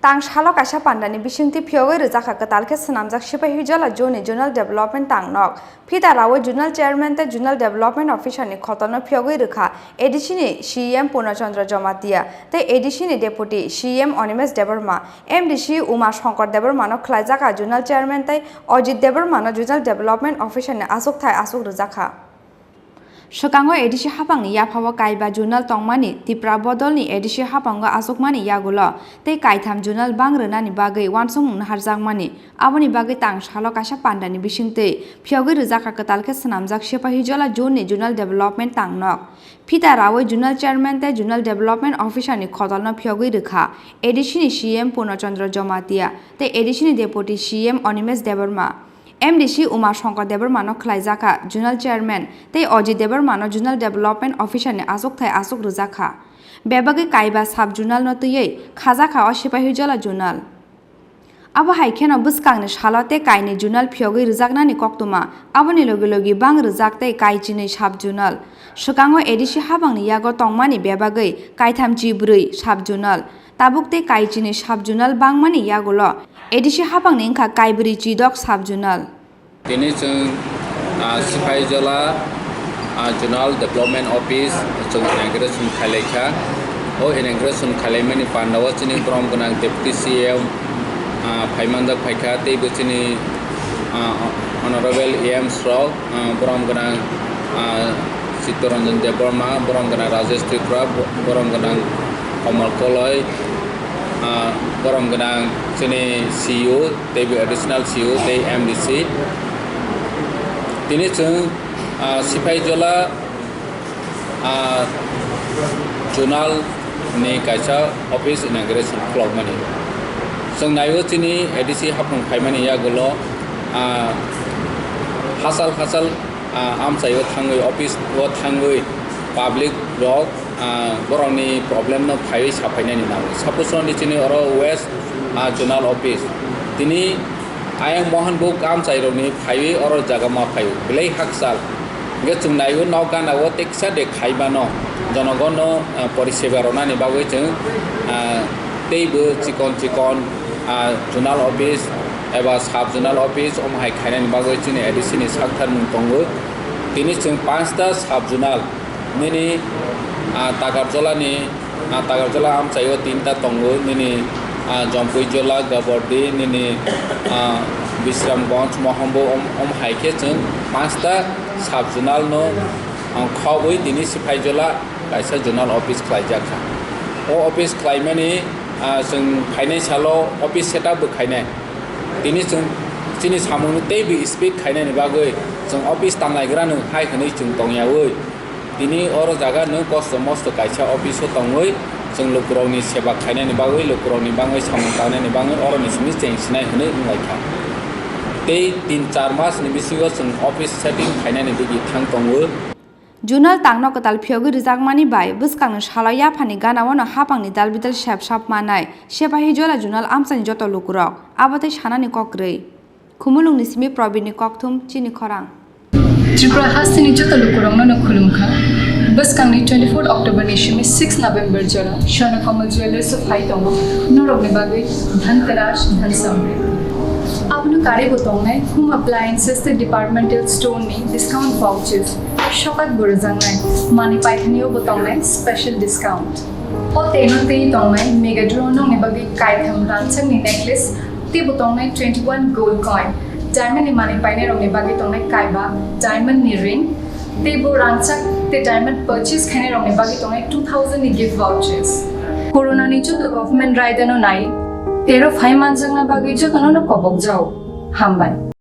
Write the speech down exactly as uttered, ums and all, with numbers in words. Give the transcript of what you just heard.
Tang salo kaisa pandani bisingtwi phiyogwi rwjakha kwtal khe swnamjak Sipahijola Zone ni Zonal Development Tang Nok. Phita rawi Zonal Chairman tei Zonal Development Officer ni khotolno phiyogwi rwkha A D C ni C E M Purna Chandra Jamatia tei A D C ni Deputy C E M Animesh Debbarma, M D C Uma Shankar Debbarma no khwlaijak a Zonal Chairman tei Ajit Debbarma no Zonal Development Officer ni achukthai achuk rwjakha. Swkango A D C haphangni yaphao kaiba zonal tongmani Tipra bodolni A D C haphango achukmani yagulo tei kaitham zonal bang rwnani bagwi uansukmung naharjakmani, aboni bagwi tang salo kaisa pandani bisingtwi phiyogwi rwjakha kwtal khe swnamjak Sipahijola Zone ni Zonal Development Tang Nok. Phita rawi Zonal Chairman tei Zonal Development Officer ni khotolno phiyogwi rwkha A D C ni C E M Purna Chandra Jamatia tei A D C ni Deputy C E M Animesh Debbarma. M D C Uma Shankar Debbarma no khwlaijakha Zonal Chairman tei Ajit Debbarma no Zonal Development Officer ni achukthai achuk rwjakha. Bebagwi kaiba sub zonal no twiwi khajakha o Sipahijola Zonal. Abo hai kheno bwskangni salo tei kainwi zonal phiyogwi rwjaknani koktwma, aboni logi logi bang rwjak tei kaichinwi sub zonal. Swkango A D C haphangni yago tongmani bebagwi kaitham chibrwi sub zonal. Tabuk tei kaichinwi sub zonal bangmani yagulo A D C haphangni wngkha kaibrwi chidok sub zonal. Tini chwng, ah, Sipahijola, ah, Zonal Development Office chwng inauguration khailaikha. O inauguration khailaimani pandao chini borom gwnang Deputy C E M, ah, phaimanjak phaikha, teibo chini, ah, Honorable E Ms rok, ah, borom gwnang, ah, Chittaranjan Debbarma, borom gwnang Rajesh Tripura, bo-, borom gwnang Komal Koloi, ah, borom gwnang chini C E O, teibo additional C E O tei M D C. Tini chwng, ah, Sipahijola, ah, Zonal ni kaisa office inauguration khulokmani. Chwng naio chini A D C haphang phaimani yagulo, ah, hachal hachal, ah, amchaio thangwi, office o thangwi public rok, ah, borokni problem no phaiwi saphainani nango. Suppose rokni chini oro West, ah, Zonal Office. Tini ayang Mohan Buk amchairokni phaiwi oro jaga ma phaio. Belai hakchal. Hingke chwng naio nok gana o teksa de khaibano. Jonogonno, ah, poriseba ronani bagwi chwng, ah, teibo chikon chikon, ah, Zonal Office eba Sub Zonal Office omo hai khainani bagwi chini A D C ni sakthar mung tongo. Tini chwng panchta Sub Zonal nini, ah, Takarjolani, ah, Takarjola amchaio tinta tongo, nini, ah, Jompuijola, Gabordi, nini, ah, Bisramganj, Mohambo, om, om hai khe chwng panchta Sub Zonal no, ah, khogwi tini Sipaijola kaisa Zonal Office khlaijak kha. O office khlaimani, ah, chwng phainai salo office setup bo khainai. Tini chwng chini samungno teibo speed khainani bagwi chwng office tanglaigrano hai hwnwi chwng tongyaui. Tini oro jaga nwng kosto mosto kaisa office o tongwi chwng lukurokni seba khainani bagwi, lukurokni bagwi samung tangnani bagwi oroni simi cheng sinai hwnwi wnglaikha. Tei tin char mas ni bisingo chwng office setting khainani digi thang tongo. Zonal tangno kwtal phiyogwi rwjakmani bai bwskangni salo yaphani ganao no haphangni dalbidal sep sap manai Sepahijola Zonal amchaini joto lukurok. Abo tei sanani kok kwrwi. Khumulwngni simi Probirni kokthum, chini khorang. Tripura hasteni joto lukurokno no khulumkha. Bwskangni twenty-fourth October ni simi six November jora Swarna Kamal Jewellers o phai tongo norokni bagwi Dhanteras, Dhan Samriddhi. Abono karwi bo tongnai home appliances tei departmental store ni discount vouchers. Sokat bo rwjaknai, manwi paithanio bo tongnai special discount. O teno tei tongnai mega draw nokni bagwi kaitham rangchakni necklace tei bo tongnai twenty-one gold coin. Diamond ni manwi painai rokni bagwi tongnai kaiba diamond ni ring tei bo rangchak tei diamond purchase khainai rokni bagwi tongnai two thousand ni gift vouchers. Corona ni joto government raidano nai tero phai manjakna bagwi jotono no kobok jao. Hambai.